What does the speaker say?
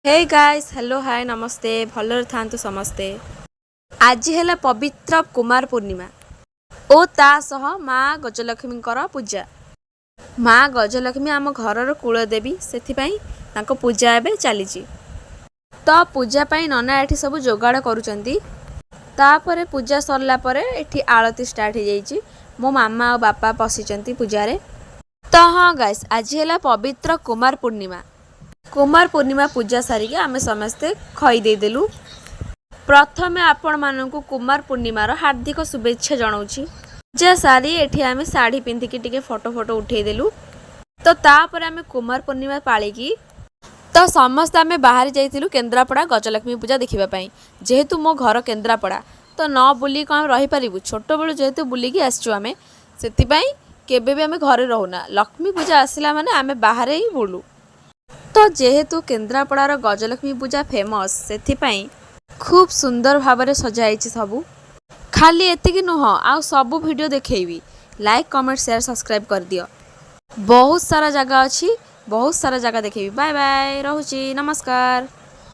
ହେ guys, hello, ହାଏ, ନମସ୍ତେ। ଭଲରେ ଥାନ୍ତୁ ସମସ୍ତେ। ଆଜି ହେଲା ପବିତ୍ର କୁମାର ପୂର୍ଣ୍ଣିମା ଓ ତା ସହ ମା ଗଜଲକ୍ଷ୍ମୀଙ୍କର ପୂଜା। ମା ଗଜଲକ୍ଷ୍ମୀ ଆମ ଘରର କୁଳଦେବୀ, ସେଥିପାଇଁ ତାଙ୍କ ପୂଜା ଏବେ ଚାଲିଛି। ତ ପୂଜା ପାଇଁ ନନା ଏଠି ସବୁ ଯୋଗାଡ଼ କରୁଛନ୍ତି। ତାପରେ ପୂଜା ସରିଲା ପରେ ଏଠି ଆଳତି ଷ୍ଟାର୍ଟ ହେଇଯାଇଛି। ମୋ ମାମା ଆଉ ବାପା ବସିଛନ୍ତି ପୂଜାରେ। ତ ହଁ ଗାଇସ୍, ଆଜି ହେଲା ପବିତ୍ର କୁମାର ପୂର୍ଣ୍ଣିମା। କୁମାର ପୂର୍ଣ୍ଣିମା ପୂଜା ସାରିକି ଆମେ ସମସ୍ତେ ଖଇ ଦେଇଦେଲୁ। ପ୍ରଥମେ ଆପଣମାନଙ୍କୁ କୁମାର ପୂର୍ଣ୍ଣିମାର ହାର୍ଦ୍ଦିକ ଶୁଭେଚ୍ଛା ଜଣାଉଛି। ପୂଜା ସାରି ଏଠି ଆମେ ଶାଢ଼ୀ ପିନ୍ଧିକି ଟିକେ ଫଟୋ ଫଟୋ ଉଠେଇଦେଲୁ। ତ ତାପରେ ଆମେ କୁମାର ପୂର୍ଣ୍ଣିମା ପାଳିକି ତ ସମସ୍ତେ ଆମେ ବାହାରି ଯାଇଥିଲୁ କେନ୍ଦ୍ରାପଡ଼ା ଗଜଲକ୍ଷ୍ମୀ ପୂଜା ଦେଖିବା ପାଇଁ। ଯେହେତୁ ମୋ ଘର କେନ୍ଦ୍ରାପଡ଼ା, ତ ନ ବୁଲିକି କ'ଣ ରହିପାରିବୁ? ଛୋଟବେଳୁ ଯେହେତୁ ବୁଲିକି ଆସିଛୁ ଆମେ, ସେଥିପାଇଁ କେବେ ବି ଆମେ ଘରେ ରହୁନା। ଲକ୍ଷ୍ମୀ ପୂଜା ଆସିଲା ମାନେ ଆମେ ବାହାରେ ହିଁ ବୁଲୁ। ତ ଯେହେତୁ କେନ୍ଦ୍ରାପଡ଼ାର ଗଜଲକ୍ଷ୍ମୀ ପୂଜା ଫେମସ୍, ସେଥିପାଇଁ ଖୁବ୍ ସୁନ୍ଦର ଭାବରେ ସଜା ହେଇଛି ସବୁ। ଖାଲି ଏତିକି ନୁହଁ, ଆଉ ସବୁ ଭିଡ଼ିଓ ଦେଖେଇବି। ଲାଇକ୍, କମେଣ୍ଟ, ସେୟାର, ସବସ୍କ୍ରାଇବ୍ କରିଦିଅ। ବହୁତ ସାରା ଜାଗା ଅଛି, ବହୁତ ସାରା ଜାଗା ଦେଖେଇବି। ବାଏ ବାଏ, ରହୁଛି, ନମସ୍କାର।